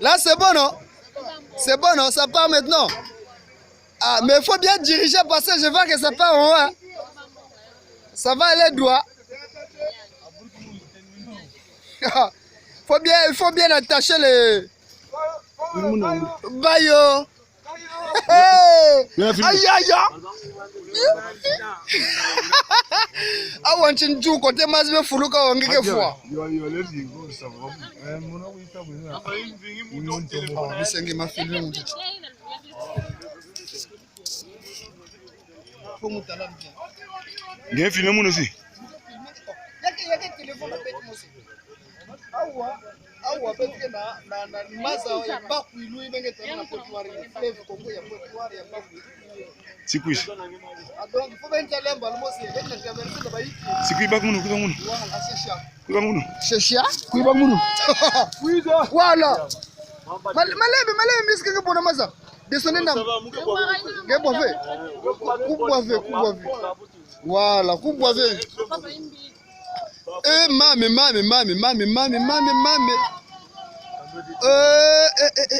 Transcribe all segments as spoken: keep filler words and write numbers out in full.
Là, c'est bon, non ? C'est bon, non ? Ça part maintenant. Ah, mais il faut bien diriger parce que je vois que ça part en haut, hein. Ça va aller droit. Faut bien, il faut bien attacher les... Bayo. Hey ! Aïe, aïe, aïe. Awa nti njuko te mazi befuluka wa ngike fwa. Awa, bisengi ma filmer muntu. Nge filmer munu si. Awa, awa, beto ke na, na, na, maza ya Bakwilu, ibenge tena na Pointe-Noire, fleuve Congo ya Pointe-Noire ya Bakwilu. Sikwi. Ah, donc, il faut bien te lemba, le mot, c'est, bien te lemba, c'est là-bas, ici. Sikwi bak munu, kwi bak munu. Voilà, c'est ça. Kwi bak munu. C'est ça ? Kwi bak munu. Voilà. Mal-, malebe, malebe, miss, ke bona maza. Descendez, dame. Ke boive. Ku boive, ku boive. Voilà, ku boive. Eh, mame, mame, mame. Eh, eh, eh.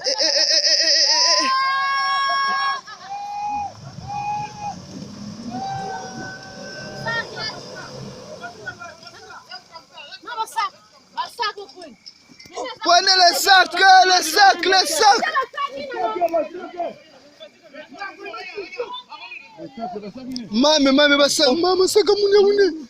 Prenez les sacs, les sacs, les sacs. Mame, mame, ba sac, mame, sac, mune, mune.